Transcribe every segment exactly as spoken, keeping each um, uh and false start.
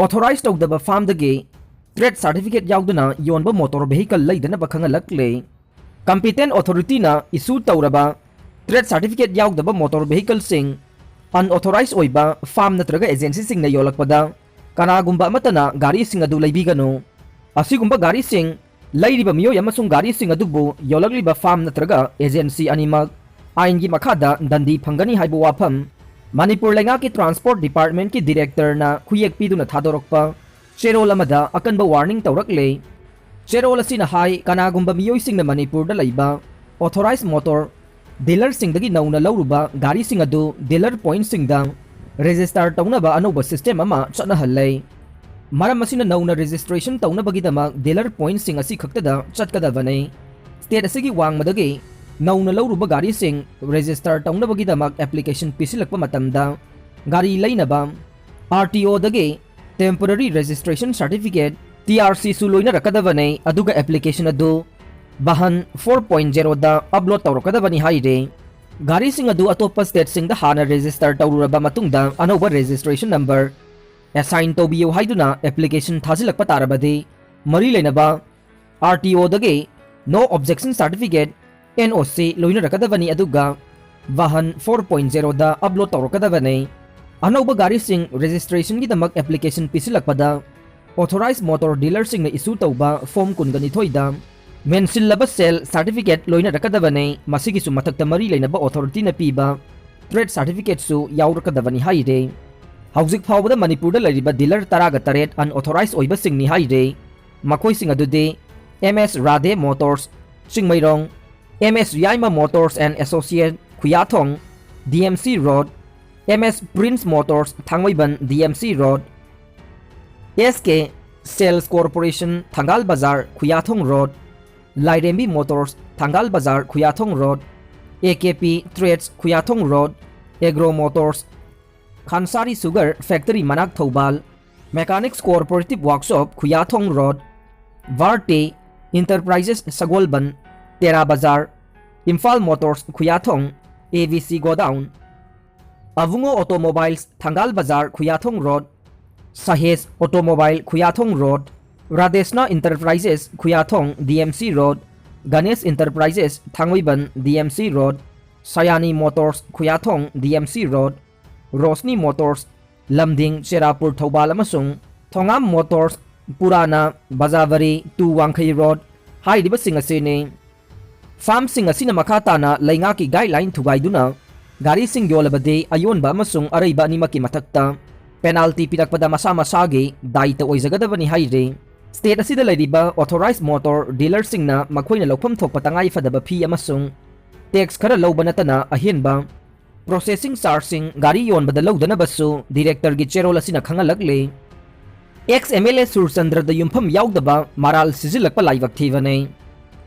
Authorise ꯇꯧꯗꯕ ꯐꯥꯔꯝꯗꯒꯤ trade certificate ꯌꯥꯎꯗꯅ ꯌꯣꯟꯕ ꯃꯣꯇꯣꯔ ꯚꯦꯍꯤꯀꯜ ꯂꯩꯗꯅꯕ ꯈꯪꯍꯜꯂꯛꯂꯦ꯫ ꯀꯝꯄꯤꯇꯦꯟ ꯑꯣꯊꯣꯔꯤꯇꯤꯅ ꯏꯁꯨ ꯇꯧꯔꯕ ꯇ꯭ꯔꯦꯠ ꯁꯥꯔꯇꯤꯐꯤꯀꯦꯠ ꯌꯥꯎꯗꯕ ꯃꯣꯇꯣꯔ ꯚꯦꯍꯤꯀꯜꯁꯤꯡ ꯑꯟꯑꯣꯊꯣꯔꯥꯏꯖ ꯑꯣꯏꯕ ꯐꯥꯔꯝ ꯅꯠꯇ꯭ꯔꯒ ꯑꯦꯖꯦꯟꯁꯤꯁꯤꯡꯅ ꯌꯣꯜꯂꯛꯄꯗ ꯀꯅꯥꯒꯨꯝꯕ ꯑꯃꯠꯇꯅ ꯒꯥꯔꯤꯁꯤꯡ ꯑꯗꯨ ꯂꯩꯕꯤꯒꯅꯨ꯫ ꯑꯁꯤꯒꯨꯝꯕ ꯒꯥꯔꯤꯁꯤꯡ ꯂꯩꯔꯤꯕ ꯃꯤꯑꯣꯏ ꯑꯃꯁꯨꯡ ꯒꯥꯔꯤꯁꯤꯡ ꯑꯗꯨꯕꯨ ꯌꯣꯜꯂꯛꯂꯤꯕ ꯐꯥꯔꯝ ꯅꯠꯇ꯭ꯔꯒ ꯑꯦꯖꯦꯟꯁꯤ ꯑꯅꯤꯃꯛ ꯑꯥꯏꯟꯒꯤ ꯃꯈꯥꯗ ꯗꯟꯗꯤ ꯐꯪꯒꯅꯤ ꯍꯥꯏꯕ ꯋꯥꯐꯝ ꯃꯅꯤꯄꯨꯔ ꯂꯩꯉꯥꯛꯀꯤ ꯇ꯭ꯔꯥꯟꯁꯄꯣꯔꯠ ꯗꯤꯄꯥꯔꯠꯃꯦꯟꯠꯀꯤ ꯗꯤꯔꯦꯛꯇꯔꯅ ꯈꯨꯌꯦꯛ ꯄꯤꯗꯨꯅ ꯊꯥꯗꯣꯔꯛꯄ ꯆꯦꯔꯣꯜ ꯑꯃꯗ ꯑꯀꯟꯕ ꯋꯥꯔꯅꯤꯡ ꯇꯧꯔꯛꯂꯦ꯫ ꯆꯦꯔꯣꯜ ꯑꯁꯤꯅ ꯍꯥꯏ, ꯀꯅꯥꯒꯨꯝꯕ ꯃꯤꯑꯣꯏꯁꯤꯡꯅ ꯃꯅꯤꯄꯨꯔꯗ ꯂꯩꯕ ꯑꯣꯊꯣꯔꯥꯏꯖ ꯃꯣꯇꯣꯔ ꯗꯤꯂꯔꯁꯤꯡꯗꯒꯤ ꯅꯧꯅ ꯂꯧꯔꯨꯕ ꯒꯥꯔꯤꯁꯤꯡ ꯑꯗꯨ ꯗꯤꯂꯔ ꯄꯣꯏꯟꯠꯁꯤꯡꯗ ꯔꯦꯖꯤꯁꯇꯥꯔ ꯇꯧꯅꯕ ꯑꯅꯧꯕ ꯁꯤꯁꯇꯦꯝ ꯑꯃ ꯆꯠꯅꯍꯜꯂꯦ꯫ ꯃꯔꯝ ꯑꯁꯤꯅ ꯅꯧꯅ ꯔꯦꯖꯤꯁꯇ꯭ꯔꯦꯁꯟ ꯇꯧꯅꯕꯒꯤꯗꯃꯛ ꯗꯤꯂꯔ ꯄꯣꯏꯟꯠꯁꯤꯡ ꯑꯁꯤ ꯈꯛꯇꯗ ꯆꯠꯀꯗꯕꯅꯤ꯫ ꯁ꯭ꯇꯦꯠ ꯑꯁꯤꯒꯤ ꯋꯥꯡꯃꯗꯒꯤ ꯅꯧꯅ ꯂꯧꯔꯨꯕ ꯒꯥꯔꯤꯁꯤꯡ ꯔꯦꯖꯤꯁꯇꯥꯔ ꯇꯧꯅꯕꯒꯤꯗꯃꯛ ꯑꯦꯄ꯭ꯂꯤꯀꯦꯁꯟ ꯄꯤꯁꯤꯜꯂꯛꯄ ꯃꯇꯝꯗ ꯒꯥꯔꯤ ꯂꯩꯅꯕ ꯑꯥꯔ ꯇꯤ ꯑꯣꯗꯒꯤ temporary registration certificate, T R ꯁꯤꯁꯨ ꯂꯣꯏꯅꯔꯛꯀꯗꯕꯅꯤ, ꯑꯗꯨꯒ ꯑꯦꯄ꯭ꯂꯤꯀꯦꯁꯟ ꯑꯗꯨ ꯚꯥꯍꯟ ꯐꯣꯔ ꯄꯣꯏꯟꯠ ꯖꯦꯔꯣꯗ ꯑꯞꯂꯣꯗ ꯇꯧꯔꯛꯀꯗꯕꯅꯤ ꯍꯥꯏꯔꯤ꯫ ꯒꯥꯔꯤꯁꯤꯡ ꯑꯗꯨ ꯑꯇꯣꯞꯄ ꯁ꯭ꯇꯦꯠꯁꯤꯡꯗ ꯍꯥꯟꯅ ꯔꯦꯖꯤꯁꯇꯥꯔ ꯇꯧꯔꯨꯔꯕ ꯃꯇꯨꯡꯗ ꯑꯅꯧꯕ ꯔꯦꯖꯤꯁꯇ꯭ꯔꯦꯁꯟ ꯅꯝꯕꯔ ꯑꯦꯁꯥꯏꯟ ꯇꯧꯕꯤꯌꯨ ꯍꯥꯏꯗꯨꯅ ꯑꯦꯄ꯭ꯂꯤꯀꯦꯁꯟ ꯊꯥꯖꯤꯜꯂꯛꯄ ꯇꯥꯔꯕꯗꯤ ꯃꯔꯤ ꯂꯩꯅꯕ ꯑꯥꯔ ꯇꯤ ꯑꯣꯗꯒꯤ no objection certificate, N O C, ꯂꯣꯏꯅꯔꯛꯀꯗꯕꯅꯤ, ꯑꯗꯨꯒ ꯚꯥꯍꯟ ꯐꯣꯔ ꯄꯣꯏꯟꯠ ꯖꯦꯔꯣꯗ ꯑꯞꯂꯣꯗ ꯇꯧꯔꯛꯀꯗꯕꯅꯤ꯫ ꯑꯅꯧꯕ ꯒꯥꯔꯤꯁꯤꯡ ꯔꯦꯖꯤꯁꯇ꯭ꯔꯦꯁꯟꯒꯤꯗꯃꯛ ꯑꯦꯄ꯭ꯂꯤꯀꯦꯁꯟ ꯄꯤꯁꯤꯜꯂꯛꯄꯗ ꯑꯣꯊꯣꯔꯥꯏꯖ ꯃꯣꯇꯣꯔ ꯗꯤꯂꯔꯁꯤꯡꯅ ꯏꯁꯨ ꯇꯧꯕ ꯐꯣꯔꯝ ꯀꯨꯟꯒ ꯅꯤꯊꯣꯏꯗ ꯃꯦꯟꯁꯤꯜꯂꯕ ꯁꯦꯜ ꯁꯥꯔꯇꯤꯐꯤꯀꯦꯠ ꯂꯣꯏꯅꯔꯛꯀꯗꯕꯅꯤ꯫ ꯃꯁꯤꯒꯤꯁꯨ ꯃꯊꯛꯇ ꯃꯔꯤ ꯂꯩꯅꯕ ꯑꯣꯊꯣꯔꯤꯇꯤꯅ ꯄꯤꯕ ꯇ꯭ꯔꯦꯠ ꯁꯥꯔꯇꯤꯐꯤꯀꯦꯠꯁꯨ ꯌꯥꯎꯔꯛꯀꯗꯕꯅꯤ ꯍꯥꯏꯔꯦ꯫ ꯍꯧꯖꯤꯛ ꯐꯥꯎꯕꯗ ꯃꯅꯤꯄꯨꯔꯗ ꯂꯩꯔꯤꯕ ꯗꯤꯂꯔ ꯇꯔꯥꯒ ꯇꯔꯦꯠ ꯑꯟꯑꯣꯊꯣꯔꯥꯏꯖ ꯑꯣꯏꯕꯁꯤꯡꯅꯤ ꯍꯥꯏꯔꯦ꯫ ꯃꯈꯣꯏꯁꯤꯡ ꯑꯗꯨꯗꯤ M S Radhe motors, Chingmeirong, M S Yaima motors and associate, Khuyathong, D M C road, M S prince motors, Thangmeiband, D M C road, S K sales corporation, Thangal Bazar, Khuyathong road, Lairembi motors, Thangal Bazar, Khuyathong road, A K P traders, Khuyathong road, agro motors, Khansari sugar factory ꯃꯅꯥꯛ, Thoubal, mechanics cooperative workshop, Khuyathong road, Bharti enterprises, Sagolband, Tera Bazar, Imphal motors, Khuyathong, A V C godown, Abungo automobiles, Thangal Bazar, Khuyathong road, Sahesh automobile Khuyathong road, Radheshna enterprises Khuyathong D M C road, Ganesh enterprises Thangmeiband D M C road, Sayani motors Khuyathong D M C road, Roshni motors Lamding Cherapur Thoubal ꯑꯃꯁꯨꯡ Thongam motors ꯄꯨꯔꯥꯅ ꯕꯖꯥꯕꯔꯤ to Wangkhei road ꯍꯥꯏꯔꯤꯕꯁꯤꯡ ꯑꯁꯤꯅꯤ꯫ ꯐꯥꯔꯝꯁꯤꯡ ꯑꯁꯤꯅ ꯃꯈꯥ ꯇꯥꯅ ꯂꯩꯉꯥꯛꯀꯤ guideline ꯊꯨꯒꯥꯏꯗꯨꯅ ꯒꯥꯔꯤꯁꯤꯡ ꯌꯣꯜꯂꯕꯗꯤ ꯑꯌꯣꯟꯕ ꯑꯃꯁꯨꯡ ꯑꯔꯩꯕ ꯑꯅꯤꯃꯛꯀꯤ ꯃꯊꯛꯇ ꯄꯦꯅꯥꯜꯇꯤ ꯄꯤꯔꯛꯄꯗ ꯃꯁꯥ ꯃꯁꯥꯒꯤ ꯗꯥꯏꯇ ꯑꯣꯏꯖꯒꯗꯕꯅꯤ ꯍꯥꯏꯔꯤ꯫ ꯁ꯭ꯇꯦꯠ ꯑꯁꯤꯗ ꯂꯩꯔꯤꯕ ꯑꯣꯊꯣꯔꯥꯏꯖ ꯃꯣꯇꯣꯔ ꯗꯤꯂꯔꯁꯤꯡꯅ ꯃꯈꯣꯏꯅ ꯂꯧꯐꯝ ꯊꯣꯛꯄ ꯇꯉꯥꯏ ꯐꯗꯕ ꯐꯤ ꯑꯃꯁꯨꯡ ꯇꯦꯛꯁ ꯈꯔ ꯂꯧꯕ ꯅꯠꯇꯅ ꯑꯍꯦꯟꯕ ꯄ꯭ꯔꯣꯁꯦꯁꯤꯡ ꯆꯥꯔꯖꯁꯤꯡ ꯒꯥꯔꯤ ꯌꯣꯟꯕꯗ ꯂꯧꯗꯅꯕꯁꯨ ꯗꯤꯔꯦꯛꯇꯔꯒꯤ ꯆꯦꯔꯣꯜ ꯑꯁꯤꯅ ꯈꯪꯍꯜꯂꯛꯂꯤ꯫ ꯑꯦꯛꯁ ꯑꯦꯝ ꯑꯦꯜ ꯑꯦ ꯁꯨꯔꯆꯟꯗ꯭ꯔꯗ ꯌꯨꯝꯐꯝ ꯌꯥꯎꯗꯕ ꯃꯔꯥꯜ ꯁꯤꯖꯤꯜꯂꯛꯄ ꯂꯥꯏꯕꯛ ꯊꯤꯕꯅꯤ꯫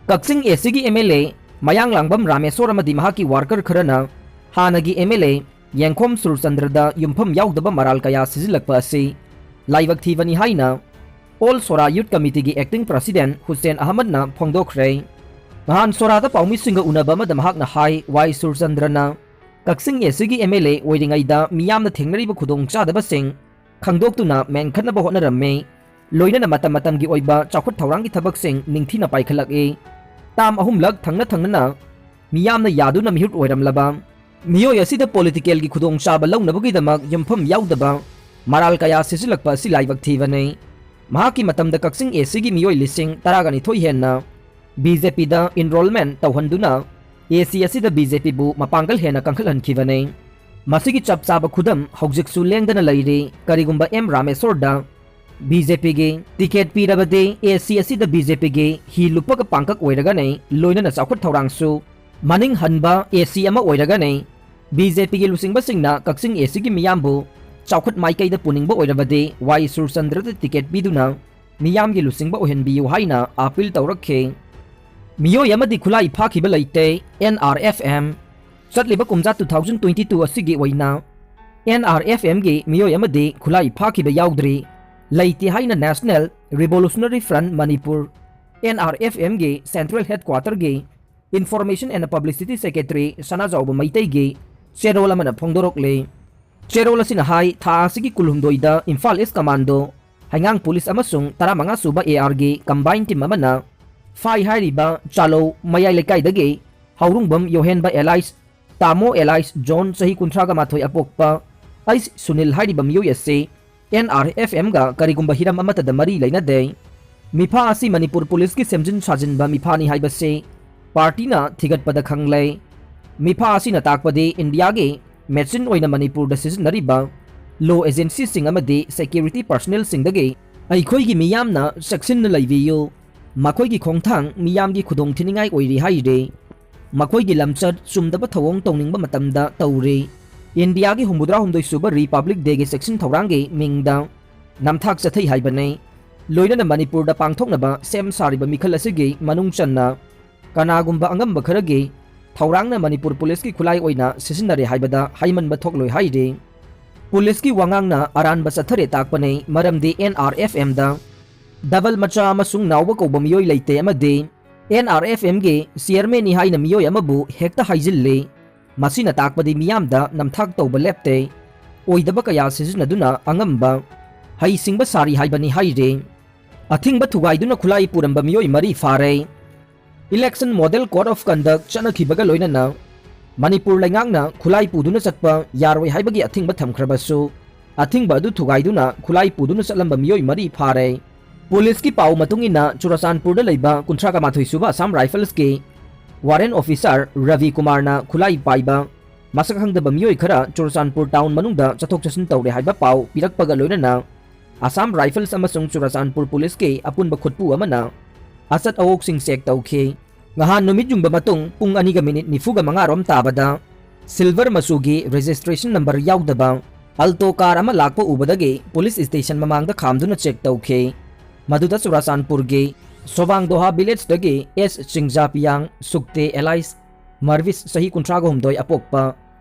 ꯀꯛꯆꯤꯡ ꯑꯦ ꯁꯤꯒꯤ ꯑꯦꯝ ꯑꯦꯜ ꯑꯦ ꯃꯌꯥꯡꯂꯥꯡꯕꯝ ꯔꯥꯃꯦꯁꯣꯔ ꯑꯃꯗꯤ ꯃꯍꯥꯛꯀꯤ ꯋꯥꯔꯀꯔ ꯈꯔꯅ ꯍꯥꯟꯅꯒꯤ ꯑꯦꯝ ꯑꯦꯜ ꯑꯦ ꯌꯦꯡꯈꯣꯝ ꯁꯨꯔꯆꯟꯗ꯭ꯔꯗ ꯌꯨꯝꯐꯝ ꯌꯥꯎꯗꯕ ꯃꯔꯥꯜ ꯀꯌꯥ ꯁꯤꯖꯤꯜꯂꯛꯄ ꯑꯁꯤ ꯂꯥꯏꯕꯛ ꯊꯤꯕꯅꯤ ꯍꯥꯏꯅ ꯑꯣꯜ ꯁꯣꯔꯥ ꯌꯨꯠ ꯀꯃꯤꯇꯤꯒꯤ ꯑꯦꯛꯇꯤꯡ ꯄ꯭ꯔꯁꯤꯗꯦꯟ ꯍꯨꯁꯦꯟ ꯑꯍꯃꯗꯅ ꯐꯣꯡꯗꯣꯛꯈ꯭ꯔꯦ꯫ ꯅꯍꯥꯟ ꯁꯣꯔꯥꯗ ꯄꯥꯎꯃꯤꯁꯤꯡꯒ ꯎꯅꯕ ꯑꯃꯗ ꯃꯍꯥꯛꯅ ꯍꯥꯏ, ꯋꯥꯏ ꯁꯨꯔꯆꯟꯗ꯭ꯔꯅ ꯀꯛꯆꯤꯡ ꯑꯦ ꯁꯤꯒꯤ ꯑꯦꯝ ꯑꯦꯜ ꯑꯦ ꯑꯣꯏꯔꯤꯉꯩꯗ ꯃꯤꯌꯥꯝꯅ ꯊꯦꯡꯅꯔꯤꯕ ꯈꯨꯗꯣꯡꯆꯥꯗꯕꯁꯤꯡ ꯈꯪꯗꯣꯛꯇꯨꯅ ꯃꯦꯟꯈꯠꯅꯕ ꯍꯣꯠꯅꯔꯝꯃꯤ꯫ ꯂꯣꯏꯅꯅ ꯃꯇꯝ ꯃꯇꯝꯒꯤ ꯑꯣꯏꯕ ꯆꯥꯎꯈꯠ ꯊꯧꯔꯥꯡꯒꯤ ꯊꯕꯛꯁꯤꯡ ꯅꯤꯡꯊꯤꯅ ꯄꯥꯏꯈꯠꯂꯛꯏ꯫ ꯇꯥꯝ ꯑꯍꯨꯝꯂꯛ ꯊꯪꯅ ꯊꯪꯅꯅ ꯃꯤꯌꯥꯝꯅ ꯌꯥꯗꯨꯅ ꯃꯤꯍꯨꯠ ꯑꯣꯏꯔꯝꯂꯕ ꯃꯤꯑꯣꯏ ꯑꯁꯤꯗ ꯄꯣꯂꯤꯇꯤꯀꯦꯜꯒꯤ ꯈꯨꯗꯣꯡꯆꯥꯕ ꯂꯧꯅꯕꯒꯤꯗꯃꯛ ꯌꯨꯝꯐꯝ ꯌꯥꯎꯗꯕ ꯃꯔꯥꯜ ꯀꯌꯥ ꯁꯤꯖꯤꯜꯂꯛꯄ ꯑꯁꯤ ꯂꯥꯏꯕꯛ ꯊꯤꯕꯅꯤ꯫ ꯃꯍꯥꯛꯀꯤ ꯃꯇꯝꯗ ꯀꯛꯆꯤꯡ ꯑꯦ ꯁꯤꯒꯤ ꯃꯤꯑꯣꯏ ꯂꯤꯁꯤꯡ ꯇꯔꯥꯒ ꯅꯤꯊꯣꯏ ꯍꯦꯟꯅ ꯕꯤ ꯖꯦ ꯄꯤꯗ ꯏꯟꯔꯣꯜꯃꯦꯟ ꯇꯧꯍꯟꯗꯨꯅ ꯑꯦ ꯁꯤ ꯑꯁꯤꯗ ꯕꯤ ꯖꯦ ꯄꯤꯕꯨ ꯃꯄꯥꯡꯒꯜ ꯍꯦꯟꯅ ꯀꯟꯈꯠꯍꯟꯈꯤꯕꯅꯤ꯫ ꯃꯁꯤꯒꯤ ꯆꯞ ꯆꯥꯕ ꯈꯨꯗꯝ ꯍꯧꯖꯤꯛꯁꯨ ꯂꯦꯡꯗꯅ ꯂꯩꯔꯤ꯫ ꯀꯔꯤꯒꯨꯝꯕ ꯑꯦꯝ ꯔꯥꯃꯦꯁꯣꯔꯗ ꯕꯤ ꯖꯦ ꯄꯤꯒꯤ ꯇꯤꯀꯦꯠ ꯄꯤꯔꯕꯗꯤ ꯑꯦ ꯁꯤ ꯑꯁꯤꯗ ꯕꯤ ꯖꯦ ꯄꯤꯒꯤ ꯍꯤ ꯂꯨꯞꯄꯒ ꯄꯥꯡꯀꯛ ꯑꯣꯏꯔꯒꯅꯤ, ꯂꯣꯏꯅꯅ ꯆꯥꯎꯈꯠ ꯊꯧꯔꯥꯡꯁꯨ ꯃꯅꯤꯡ ꯍꯟꯕ ꯑꯦ ꯁꯤ ꯑꯃ ꯑꯣꯏꯔꯒꯅꯤ꯫ ꯕꯤ ꯖꯦ ꯄꯤꯒꯤ ꯂꯨꯆꯤꯡꯕꯁꯤꯡꯅ ꯀꯛꯆꯤꯡ ꯑꯦ ꯁꯤꯒꯤ ꯃꯤꯌꯥꯝꯕꯨ ꯆꯥꯎꯈꯠ ꯃꯥꯏꯀꯩꯗ ꯄꯨꯅꯤꯡꯕ ꯑꯣꯏꯔꯕꯗꯤ ꯋꯥꯏ ꯁꯨꯔꯆꯟꯗ꯭ꯔꯗ ꯇꯤꯀꯦꯠ ꯄꯤꯗꯨꯅ ꯃꯤꯌꯥꯝꯒꯤ ꯂꯨꯆꯤꯡꯕ ꯑꯣꯏꯍꯟꯕꯤꯌꯨ ꯍꯥꯏꯅ ꯑꯥꯄꯤꯜ ꯇꯧꯔꯛꯈꯤ꯫ ꯃꯤꯑꯣꯏ ꯑꯃꯗꯤ ꯈꯨꯠꯂꯥꯏ ꯐꯥꯈꯤꯕ ꯂꯩꯇꯦ꯫ N R F M. ꯆꯠꯂꯤꯕ ꯀꯨꯝꯖꯥ two thousand twenty two ꯑꯁꯤꯒꯤ ꯑꯣꯏꯅ ꯑꯦꯟ ꯑꯥꯔ ꯑꯦꯐ ꯑꯦꯝꯒꯤ ꯃꯤꯑꯣꯏ ꯑꯃꯗꯤ ꯈꯨꯠꯂꯥꯏ ꯐꯥꯈꯤꯕ ꯌꯥꯎꯗ꯭ꯔꯤ꯫ ꯂꯩꯇꯦ ꯍꯥꯏꯅ National Revolutionary Front Manipur, N R F ꯑꯦꯝꯒꯤ Central Headquarterꯒꯤ Information and Publicity Secretary ꯁꯅꯥꯖꯥꯎꯕ ꯃꯩꯇꯩꯒꯤ ꯆꯦꯔꯣꯜ ꯑꯃꯅ ꯐꯣꯡꯗꯣꯔꯛꯂꯤ꯫ ꯆꯦꯔꯣꯜ ꯑꯁꯤꯅ ꯍꯥꯏ, ꯊꯥ ꯑꯁꯤꯒꯤ ꯀꯨꯟꯍꯨꯝꯗꯣꯏꯗ ꯏꯝꯐꯥꯜ ꯏꯁ ꯀꯃꯥꯟꯗꯣ, ꯍꯩꯉꯥꯡ ꯄꯨꯂꯤꯁ ꯑꯃꯁꯨꯡ ꯇꯔꯥꯃꯉꯥ ꯁꯨꯕ ꯑꯦ ꯑꯥꯔꯒꯤ ꯀꯝꯕꯥꯏꯟ ꯇꯤꯝ ꯑꯃꯅ ꯐꯥꯏ ꯍꯥꯏꯔꯤꯕ ꯆꯥꯂꯧ ꯃꯌꯥꯏ ꯂꯩꯀꯥꯏꯗꯒꯤ ꯍꯥꯎꯔꯨꯡꯕꯝ ꯌꯣꯍꯦꯟꯕ alias ꯇꯥꯃꯣ alias ꯖꯣꯟ, ꯆꯍꯤ ꯀꯨꯟꯊ꯭ꯔꯥꯒ ꯃꯥꯊꯣꯏ ꯑꯄꯣꯛꯄ ꯑꯩꯁ ꯁꯨꯅꯤꯜ ꯍꯥꯏꯔꯤꯕ ꯃꯤꯑꯣꯏ ꯑꯁꯤ ꯑꯦꯟ ꯑꯥꯔ ꯑꯦꯐ ꯑꯦꯝꯒ ꯀꯔꯤꯒꯨꯝꯕ ꯍꯤꯔꯝ ꯑꯃꯠꯇꯗ ꯃꯔꯤ ꯂꯩꯅꯗꯦ꯫ ꯃꯤꯐꯥ ꯑꯁꯤ ꯃꯅꯤꯄꯨꯔ ꯄꯨꯂꯤꯁꯀꯤ ꯁꯦꯝꯖꯤꯟ ꯁꯥꯖꯤꯟꯕ ꯃꯤꯐꯥꯅꯤ ꯍꯥꯏꯕꯁꯤ ꯄꯥꯔꯇꯤꯅ ꯊꯤꯒꯠꯄꯗ ꯈꯪꯂꯦ꯫ ꯃꯤꯐꯥ ꯑꯁꯤꯅ ꯇꯥꯛꯄꯗꯤ ꯏꯟꯗꯤꯌꯥꯒꯤ ꯃꯦꯆꯤꯟ ꯑꯣꯏꯅ ꯃꯅꯤꯄꯨꯔꯗ ꯁꯤꯖꯤꯟꯅꯔꯤꯕ ꯂꯣ ꯑꯦꯖꯦꯟꯁꯤꯁꯤꯡ ꯑꯃꯗꯤ ꯁꯦꯀ꯭ꯌꯨꯔꯤꯇꯤ ꯄꯔꯁꯅꯦꯜꯁꯤꯡꯗꯒꯤ ꯑꯩꯈꯣꯏꯒꯤ ꯃꯤꯌꯥꯝꯅ ꯆꯦꯛꯁꯤꯟꯅ ꯂꯩꯕꯤꯌꯨ, ꯃꯈꯣꯏꯒꯤ ꯈꯣꯡꯊꯥꯡ ꯃꯤꯌꯥꯝꯒꯤ ꯈꯨꯗꯣꯡꯊꯤꯅꯤꯡꯉꯥꯏ ꯑꯣꯏꯔꯤ ꯍꯥꯏꯔꯦ꯫ ꯃꯈꯣꯏꯒꯤ ꯂꯝꯆꯠ ꯆꯨꯝꯗꯕ ꯊꯧꯑꯣꯡ ꯇꯧꯅꯤꯡꯕ ꯃꯇꯝꯗ ꯇꯧꯔꯦ꯫ ꯏꯟꯗꯤꯌꯥꯒꯤ ꯍꯨꯝꯐꯨꯇꯔꯥ ꯍꯨꯝꯗꯣꯏ ꯁꯨꯕ ꯔꯤꯄꯕ꯭ꯂꯤꯛ ꯗꯦꯒꯤ ꯆꯦꯛꯁꯤꯟ ꯊꯧꯔꯥꯡꯒꯤ ꯃꯤꯡꯗ ꯅꯝꯊꯥꯛ ꯆꯠꯊꯩ ꯍꯥꯏꯕꯅꯤ꯫ ꯂꯣꯏꯅꯅ ꯃꯅꯤꯄꯨꯔꯗ ꯄꯥꯡꯊꯣꯛꯅꯕ ꯁꯦꯝ ꯁꯥꯔꯤꯕ ꯃꯤꯈꯜ ꯑꯁꯤꯒꯤ ꯃꯅꯨꯡ ꯆꯟꯅ ꯀꯅꯥꯒꯨꯝꯕ ꯑꯉꯝꯕ ꯈꯔꯒꯤ ꯊꯧꯔꯥꯡꯅ ꯃꯅꯤꯄꯨꯔ ꯄꯨꯂꯤꯁꯀꯤ ꯈꯨꯠꯂꯥꯏ ꯑꯣꯏꯅ ꯁꯤꯖꯤꯟꯅꯔꯦ ꯍꯥꯏꯕꯗ ꯍꯥꯏꯃꯟꯕ ꯊꯣꯛꯂꯣꯏ ꯍꯥꯏꯔꯤ꯫ ꯄꯨꯂꯤꯁꯀꯤ ꯋꯥꯉꯥꯡꯅ ꯑꯔꯥꯟꯕ ꯆꯠꯊꯔꯦ ꯇꯥꯛꯄꯅꯤ, ꯃꯔꯝꯗꯤ ꯑꯦꯟ ꯑꯥꯔ ꯑꯦꯐ ꯑꯦꯝꯗ ꯗꯕꯜ ꯃꯆꯥ ꯑꯃꯁꯨꯡ ꯅꯥꯎꯕ ꯀꯧꯕ ꯃꯤꯑꯣꯏ ꯂꯩꯇꯦ ꯑꯃꯗꯤ ꯑꯦꯟ ꯑꯥꯔ ꯑꯦꯐ ꯑꯦꯝꯒꯤ ꯆꯤꯌꯔꯃꯦꯟꯅꯤ ꯍꯥꯏꯅ ꯃꯤꯑꯣꯏ ꯑꯃꯕꯨ ꯍꯦꯛꯇ ꯍꯥꯏꯖꯤꯜꯂꯤ꯫ ꯃꯁꯤꯅ ꯇꯥꯛꯄꯗꯤ ꯃꯤꯌꯥꯝꯗ ꯅꯝꯊꯥꯛ ꯇꯧꯕ ꯂꯦꯞꯇꯦ꯫ ꯑꯣꯏꯗꯕ ꯀꯌꯥ ꯁꯤꯖꯤꯟꯅꯗꯨꯅ ꯑꯉꯝꯕ, ꯍꯩꯁꯤꯡꯕ ꯁꯥꯔꯤ ꯍꯥꯏꯕꯅꯤ ꯍꯥꯏꯔꯤ꯫ ꯑꯊꯤꯡꯕ ꯊꯨꯒꯥꯏꯗꯨꯅ ꯈꯨꯠꯂꯥꯏ ꯄꯨꯔꯝꯕ ꯃꯤꯑꯣꯏ ꯃꯔꯤ ꯐꯥꯔꯦ꯫ Election Model Code of Conduct ꯆꯠꯅꯈꯤꯕꯒ ꯂꯣꯏꯅꯅ ꯃꯅꯤꯄꯨꯔ ꯂꯩꯉꯥꯛꯅ ꯈꯨꯠꯂꯥꯏ ꯄꯨꯗꯨꯅ ꯆꯠꯄ ꯌꯥꯔꯣꯏ ꯍꯥꯏꯕꯒꯤ ꯑꯊꯤꯡꯕ ꯊꯝꯈ꯭ꯔꯕꯁꯨ, ꯑꯊꯤꯡꯕ ꯑꯗꯨ ꯊꯨꯒꯥꯏꯗꯨꯅ ꯈꯨꯠꯂꯥꯏ ꯄꯨꯗꯨꯅ ꯆꯠꯂꯝꯕ ꯃꯤꯑꯣꯏ ꯃꯔꯤ ꯐꯥꯔꯦ꯫ ꯄꯨꯂꯤꯁꯀꯤ ꯄꯥꯎ ꯃꯇꯨꯡ ꯏꯟꯅ, ꯆꯨꯔꯆꯥꯟꯄꯨꯔꯗ ꯂꯩꯕ ꯀꯨꯟꯊ꯭ꯔꯥꯒ ꯃꯥꯊꯣꯏ ꯁꯨꯕ ꯑꯁꯥꯝ ꯔꯥꯏꯐꯜꯁꯀꯤ ꯋꯥꯔꯦꯟ ꯑꯣꯐꯤꯁꯥꯔ ꯔꯕꯤ ꯀꯨꯃꯥꯔꯅ ꯈꯨꯠꯂꯥꯏ ꯄꯥꯏꯕ ꯃꯁꯛ ꯈꯪꯗꯕ ꯃꯤꯑꯣꯏ ꯈꯔ ꯆꯨꯔꯆꯥꯟꯄꯨꯔ ꯇꯥꯎꯟ ꯃꯅꯨꯡꯗ ꯆꯠꯊꯣꯛ ꯆꯠꯁꯤꯟ ꯇꯧꯔꯦ ꯍꯥꯏꯕ ꯄꯥꯎ ꯄꯤꯔꯛꯄꯒ ꯂꯣꯏꯅꯅ, ꯑꯁꯥꯝ ꯔꯥꯏꯐꯜꯁ ꯑꯃꯁꯨꯡ ꯆꯨꯔꯆꯥꯟꯄꯨꯔ ꯄꯨꯂꯤꯁꯀꯤ ꯑꯄꯨꯟꯕ ꯈꯨꯠꯄꯨ ꯑꯃꯅ ꯑꯆꯠ ꯑꯋꯣꯛꯁꯤꯡ ꯆꯦꯛ ꯇꯧꯈꯤ꯫ ꯉꯍꯥꯟ ꯅꯨꯃꯤꯠ ꯌꯨꯡꯕ ꯃꯇꯨꯡ ꯄꯨꯡ ꯑꯅꯤꯒ ꯃꯤꯅꯤꯠ ꯅꯤꯐꯨꯒ ꯃꯉꯥ ꯔꯣꯝ ꯇꯥꯕꯗ, ꯁꯤꯜꯚꯔ ꯃꯆꯨꯒꯤ ꯔꯦꯖꯤꯁꯇ꯭ꯔꯦꯁꯟ ꯅꯝꯕꯔ ꯌꯥꯎꯗꯕ ꯑꯜꯇꯣ ꯀꯥꯔ ꯑꯃ ꯂꯥꯛꯄ ꯎꯕꯗꯒꯤ ꯄꯨꯂꯤꯁ ꯁ꯭ꯇꯦꯁꯟ ꯃꯃꯥꯡꯗ ꯈꯥꯝꯗꯨꯅ ꯆꯦꯛ ꯇꯧꯈꯤ꯫ ꯃꯗꯨꯗ ꯆꯨꯔꯆꯥꯟꯄꯨꯔꯒꯤ ꯁꯣꯕꯥꯡꯗꯣꯍꯥ ꯚꯤꯂꯦꯖꯇꯒꯤ ꯑꯦꯁ ꯆꯤꯡꯖꯥꯄꯤꯌꯥꯡ, ꯁꯨꯛꯇꯦ alias ꯃꯔꯚꯤꯁ, ꯆꯍꯤ ꯀꯨꯟꯊ꯭ꯔꯥꯒ ꯍꯨꯝꯗꯣꯏ ꯑꯄꯣꯛꯄ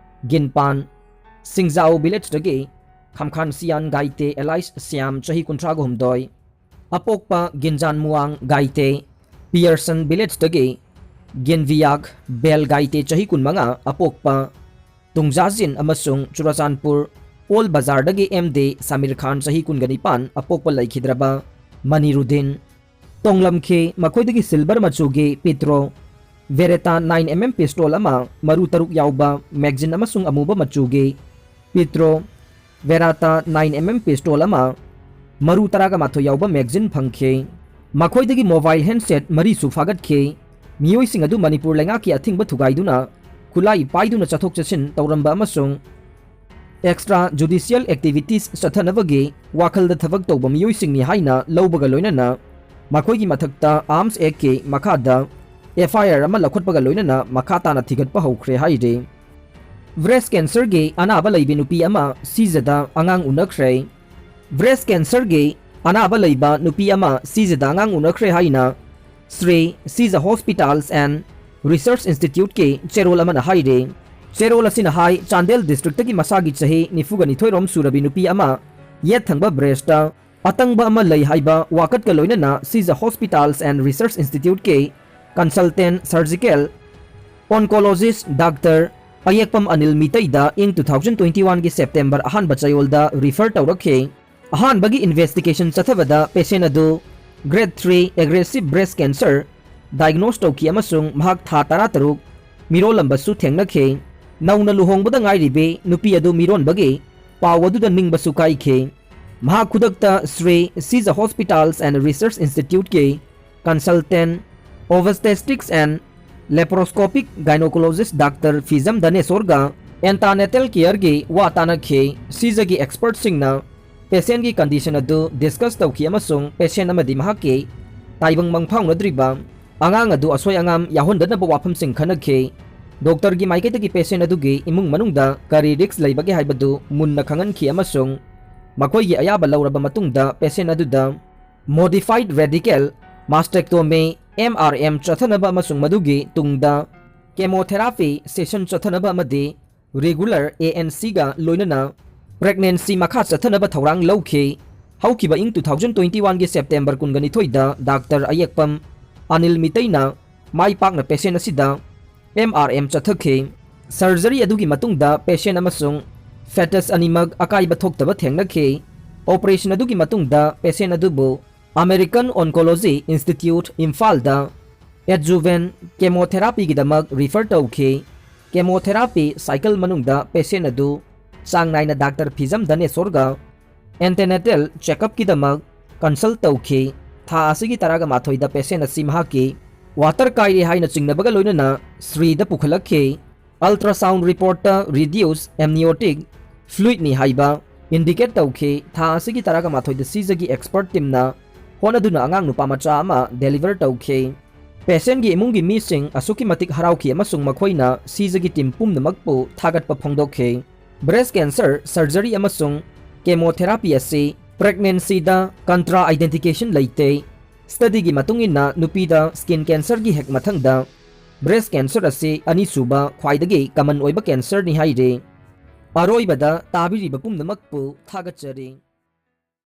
ꯒꯤꯟꯄꯥꯟ, ꯁꯤꯡꯖꯥꯎ ꯚꯤꯂꯦꯖꯇꯒꯤ ꯈꯝꯈꯥꯟ ꯁꯤꯌꯥꯟ ꯒꯥꯏꯇꯦ alias ꯁ꯭ꯌꯥꯝ, ꯆꯍꯤ ꯀꯨꯟꯊ꯭ꯔꯥꯒ ꯍꯨꯝꯗꯣꯏ ꯑꯄꯣꯛꯄ ꯒꯤꯟꯖꯥꯟ ꯃꯨꯋꯥꯡ ꯒꯥꯏꯇꯦ, ꯄꯤꯌꯔꯁꯟ ꯚꯤꯂꯦꯖꯇꯒꯤ ꯒꯦꯟꯚꯤꯌꯥꯛ ꯕꯦꯜ ꯒꯥꯏꯇꯦ, ꯆꯍꯤ ꯀꯨꯟꯃꯉꯥ ꯑꯄꯣꯛꯄ ꯇꯨꯡꯖꯥꯖꯤꯟ ꯑꯃꯁꯨꯡ ꯆꯨꯔꯆꯥꯟꯄꯨꯔ ꯑꯣꯜ ꯕꯖꯥꯔꯗꯒꯤ ꯑꯦꯝ ꯗꯤ ꯁꯥꯃꯤꯔ ꯈꯥꯟ, ꯆꯍꯤ ꯀꯨꯟꯒ ꯅꯤꯄꯥꯟ, ꯑꯄꯣꯛꯄ ꯂꯩꯈꯤꯗ꯭ꯔꯕ ꯃꯅꯤꯔꯨꯗꯤꯟ ꯇꯣꯡꯂꯝꯈꯤ꯫ ꯃꯈꯣꯏꯗꯒꯤ ꯁꯤꯜꯚꯔ ꯃꯆꯨꯒꯤ ꯄꯤꯇ꯭ꯔꯣ ꯚꯦꯔꯦꯇꯥ ꯅꯥꯏꯟ ꯑꯦꯝ ꯑꯦꯝ ꯄꯤꯁꯇꯣꯜ ꯑꯃ, ꯃꯔꯨ ꯇꯔꯨꯛ ꯌꯥꯎꯕ ꯃꯦꯒꯖꯤꯟ ꯑꯃꯁꯨꯡ ꯑꯃꯨꯕ ꯃꯆꯨꯒꯤ ꯄꯤꯇ꯭ꯔꯣ ꯚꯦꯔꯥꯇꯥ ꯅꯥꯏꯟ ꯑꯦꯝ ꯑꯦꯝ ꯄꯤꯁꯇꯣꯜ ꯑꯃ, ꯃꯔꯨ ꯇꯔꯥꯒ ꯃꯥꯊꯣꯏ ꯌꯥꯎꯕ ꯃꯦꯒꯖꯤꯟ ꯐꯪꯈꯤ꯫ ꯃꯈꯣꯏꯗꯒꯤ ꯃꯣꯕꯥꯏꯜ ꯍꯦꯟꯗꯁꯦꯠ ꯃꯔꯤꯁꯨ ꯐꯥꯒꯠꯈꯤ꯫ ꯃꯤꯑꯣꯏꯁꯤꯡ ꯑꯗꯨ ꯃꯅꯤꯄꯨꯔ ꯂꯩꯉꯥꯛꯀꯤ ꯑꯊꯤꯡꯕ ꯊꯨꯒꯥꯏꯗꯨꯅ ꯈꯨꯠꯂꯥꯏ ꯄꯥꯏꯗꯨꯅ ꯆꯠꯊꯣꯛ ꯆꯠꯁꯤꯟ ꯇꯧꯔꯝꯕ ꯑꯃꯁꯨꯡ ꯑꯦꯛꯁꯇ꯭ꯔꯥ ꯖꯨꯗꯤꯁꯤꯌꯦꯜ ꯑꯦꯛꯇꯤꯚꯤꯇꯤꯁ ꯆꯠꯊꯅꯕꯒꯤ ꯋꯥꯈꯜꯗ ꯊꯕꯛ ꯇꯧꯕ ꯃꯤꯑꯣꯏꯁꯤꯡꯅꯤ ꯍꯥꯏꯅ ꯂꯧꯕꯒ ꯂꯣꯏꯅꯅ ꯃꯈꯣꯏꯒꯤ ꯃꯊꯛꯇ ꯑꯥꯔꯝꯁ ꯑꯦꯛꯀꯤ ꯃꯈꯥꯗ ꯑꯦꯐ ꯑꯥꯏ ꯑꯥꯔ ꯑꯃ ꯂꯧꯈꯠꯄꯒ ꯂꯣꯏꯅꯅ ꯃꯈꯥ ꯇꯥꯅ ꯊꯤꯒꯠꯄ ꯍꯧꯈ꯭ꯔꯦ ꯍꯥꯏꯔꯤ꯫ ꯕ꯭ꯔꯦꯁ ꯀꯦꯟꯁꯔꯒꯤ ꯑꯅꯥꯕ ꯂꯩꯕꯤ ꯅꯨꯄꯤ ꯑꯃ ꯁꯤꯖꯗ ꯑꯉꯥꯡ ꯎꯅꯈ꯭ꯔꯦ꯫ ꯕ꯭ꯔꯦꯁ ꯀꯦꯟꯁꯔꯒꯤ ꯑꯅꯥꯕ ꯂꯩꯕ ꯅꯨꯄꯤ ꯑꯃ ꯁꯤꯖꯗ ꯑꯉꯥꯡ ꯎꯅꯈ꯭ꯔꯦ ꯍꯥꯏꯅ Shri Shija hospitals and research ꯏꯟꯁꯇꯤꯇ꯭ꯌꯨꯠꯀꯤ ꯆꯦꯔꯣꯜ ꯑꯃꯅ ꯍꯥꯏꯔꯤ꯫ ꯆꯦꯔꯣꯜ ꯑꯁꯤꯅ ꯍꯥꯏ, ꯆꯥꯟꯗꯦꯜ ꯗꯤꯁꯇ꯭ꯔꯤꯛꯇꯒꯤ ꯃꯁꯥꯒꯤ ꯆꯍꯤ ꯅꯤꯐꯨꯒ ꯅꯤꯊꯣꯏ ꯔꯣꯝ ꯁꯨꯔꯕꯤ ꯅꯨꯄꯤ ꯑꯃ ꯌꯦꯠ ꯊꯪꯕ ꯕ꯭ꯔꯦꯁꯇ ꯑꯇꯪꯕ ꯑꯃ ꯂꯩ ꯍꯥꯏꯕ ꯋꯥꯀꯠꯀ ꯂꯣꯏꯅꯅ ꯁꯤꯖ ꯍꯣꯁꯄꯤꯇꯥꯜꯁ ꯑꯦꯟ ꯔꯤꯁꯔꯆ ꯏꯟꯁꯇꯤꯇ꯭ꯌꯨꯠꯀꯤ consultant surgical oncologist doctor Ayekpam Anil ꯃꯤꯇꯩꯗ ꯏꯪ two thousand twenty one ꯒꯤ ꯁꯦꯞꯇꯦꯝꯕꯔ ꯑꯍꯥꯟꯕ ꯆꯌꯣꯜꯗ ꯔꯤꯐꯔ ꯇꯧꯔꯛꯈꯤ꯫ ꯑꯍꯥꯟꯕꯒꯤ ꯏꯟꯚꯦꯁꯇꯤꯒꯦꯁꯟ ꯆꯠꯊꯕꯗ ꯄꯦꯁꯦꯟ ꯑꯗꯨ grade three aggressive breast cancer diagnose ꯇꯧꯈꯤ ꯑꯃꯁꯨꯡ ꯃꯍꯥꯛ ꯊꯥ ꯇꯔꯥꯇꯔꯨꯛ ꯃꯤꯔꯣꯜꯂꯝꯕꯁꯨ ꯊꯦꯡꯅꯈꯤ꯫ ꯅꯧꯅ ꯂꯨꯍꯣꯡꯕꯗ ꯉꯥꯏꯔꯤꯕꯤ ꯅꯨꯄꯤ ꯑꯗꯨ ꯃꯤꯔꯣꯟꯕꯒꯤ ꯄꯥꯎ ꯑꯗꯨꯗ ꯅꯤꯡꯕꯁꯨ ꯀꯥꯏꯈꯤ꯫ ꯃꯍꯥꯛ ꯈꯨꯗꯛꯇ Shri Shija hospitals and research ꯏꯟꯁꯇꯤꯇ꯭ꯌꯨꯠꯀꯤ consultant obstetrics and laparoscopic gynaecologist doctor Fijam ꯙꯅꯦꯁꯣꯔꯒ ꯑꯦꯟꯇꯥꯅꯦꯇꯦꯜ ꯀꯤꯌꯔꯒꯤ ꯋꯥ ꯇꯥꯅꯈꯤ꯫ ꯁꯤꯖꯒꯤ ꯑꯦꯛꯁꯄꯔꯠꯁꯤꯡꯅ ꯄꯦꯁꯦꯟꯒꯤ ꯀꯟꯗꯤꯁꯟ ꯑꯗꯨ ꯗꯤꯁꯀꯁ ꯇꯧꯈꯤ ꯑꯃꯁꯨꯡ ꯄꯦꯁꯦꯟ ꯑꯃꯗꯤ ꯃꯍꯥꯛꯀꯤ ꯇꯥꯏꯕꯪ ꯃꯪꯐꯥꯎꯅꯗ꯭ꯔꯤꯕ ꯑꯉꯥꯡ ꯑꯗꯨ ꯑꯁꯣꯏ ꯑꯉꯥꯝ ꯌꯥꯎꯍꯟꯗꯅꯕ ꯋꯥꯐꯝꯁꯤꯡ ꯈꯟꯅꯈꯤ꯫ ꯗꯣꯛꯇꯔꯒꯤ ꯃꯥꯏꯀꯩꯗꯒꯤ ꯄꯦꯁꯦꯟ ꯑꯗꯨꯒꯤ ꯏꯃꯨꯡ ꯃꯅꯨꯡꯗ ꯀꯔꯤ ꯔꯤꯛꯁ ꯂꯩꯕꯒꯦ ꯍꯥꯏꯕꯗꯨ ꯃꯨꯟꯅ ꯈꯪꯍꯟꯈꯤ ꯑꯃꯁꯨꯡ ꯃꯈꯣꯏꯒꯤ ꯑꯌꯥꯕ ꯂꯧꯔꯕ ꯃꯇꯨꯡꯗ ꯄꯦꯁꯦꯟ ꯑꯗꯨꯗ modified radical mastectomy, M R M, ꯆꯠꯊꯅꯕ ꯑꯃꯁꯨꯡ ꯃꯗꯨꯒꯤ ꯇꯨꯡꯗ chemotherapy session ꯆꯠꯊꯅꯕ ꯑꯃꯗꯤ regular A N C ꯒ ꯂꯣꯏꯅꯅ pregnancy ꯃꯈꯥ ꯆꯠꯊꯅꯕ ꯊꯧꯔꯥꯡ ꯂꯧꯈꯤ꯫ ꯍꯧꯈꯤꯕ ꯏꯪ two thousand twenty one ꯒꯤ ꯁꯦꯞꯇꯦꯝꯕꯔ ꯀꯨꯟꯒ ꯅꯤꯊꯣꯏꯗ ꯗꯥꯛꯇꯔ ꯑꯌꯦꯛꯄꯝ ꯑꯅꯤꯜ ꯃꯤꯇꯩꯅ ꯃꯥꯏ ꯄꯥꯛꯅ ꯄꯦꯁꯦꯟ ꯑꯁꯤꯗ M R M ꯆꯠꯊꯈꯤ꯫ Surgery ꯑꯗꯨꯒꯤ ꯃꯇꯨꯡꯗ patient ꯑꯃꯁꯨꯡ fetus ꯑꯅꯤꯃꯛ ꯑꯀꯥꯏꯕ ꯊꯣꯛꯇꯕ ꯊꯦꯡꯅꯈꯤ꯫ Operation ꯑꯗꯨꯒꯤ ꯃꯇꯨꯡꯗ patient ꯑꯗꯨꯕꯨ American Oncology Institute ꯏꯝꯐꯥꯜꯗ adjuvant chemotherapyꯒꯤꯗꯃꯛ refer ꯇꯧꯈꯤ꯫ Chemotherapy cycle ꯃꯅꯨꯡꯗ patient ꯑꯗꯨ ꯆꯥꯡ ꯅꯥꯏꯅ ꯗꯥꯛꯇꯔ ꯐꯤꯖꯝ ꯙꯅꯦꯁꯣꯔꯒ antenatal checkupꯀꯤꯗamꯛ consult ꯇꯧꯈꯤ꯫ ꯊꯥ ꯑꯁꯤꯒꯤ ꯇꯔꯥꯒ ꯃꯥꯊꯣꯏꯗ patient ꯑꯁꯤ ꯃꯍꯥꯛꯀꯤ water ꯀꯥꯏꯔꯦ ꯍꯥꯏꯅ ꯆꯤꯡꯅꯕꯒ ꯂꯣꯏꯅꯅ ꯁ꯭ꯔꯤꯗ ꯄꯨꯈꯠꯂꯛꯈꯤ꯫ Ultrasound reportꯇ reduced amniotic fluidꯅꯤ ꯍꯥꯏꯕ indicate ꯇꯧꯈꯤ꯫ ꯊꯥ ꯑꯁꯤꯒꯤ ꯇꯔꯥꯒ ꯃꯥꯊꯣꯏꯗ ꯁꯤꯖꯒꯤ expert teamꯅ ꯍꯣꯠꯅꯗꯨꯅ ꯑꯉꯥꯡ ꯅꯨꯄꯥ ꯃꯆꯥ ꯑꯃ deliver ꯇꯧꯈꯤ꯫ Patientꯒꯤ ꯏꯃꯨꯡꯒꯤ ꯃꯤꯁꯤꯡ ꯑꯁꯨꯛꯀꯤ ꯃꯇꯤꯛ ꯍꯔꯥꯎꯈꯤ ꯑꯃꯁꯨꯡ ꯃꯈꯣꯏꯅ ꯁꯤꯖꯒꯤ team ꯄꯨꯝꯅꯃꯛꯄꯨ ꯊꯥꯒꯠꯄ ꯐꯣꯡꯗꯣꯛꯈꯤ꯫ Breast cancer surgery ꯑꯃꯁꯨꯡ chemotherapy ꯑꯁꯤ pregnancyꯗ contraindication ꯂꯩꯇꯦ꯫ Studyꯒꯤ ꯃꯇꯨꯡ ꯏꯟꯅ ꯅꯨꯄꯤꯗ skin cancerꯒꯤ ꯍꯦꯛ ꯃꯊꯪꯗ breast cancer ꯑꯁꯤ ꯑꯅꯤꯁꯨꯕ ꯈ꯭ꯋꯥꯏꯗꯒꯤ common ꯑꯣꯏꯕ cancerꯅꯤ ꯍꯥꯏꯔꯤ꯫ ꯑꯔꯣꯏꯕꯗ ꯇꯥꯕꯤꯔꯤꯕ ꯄꯨꯝꯅꯃꯛꯄꯨ ꯊꯥꯒꯠꯆꯔꯤ꯫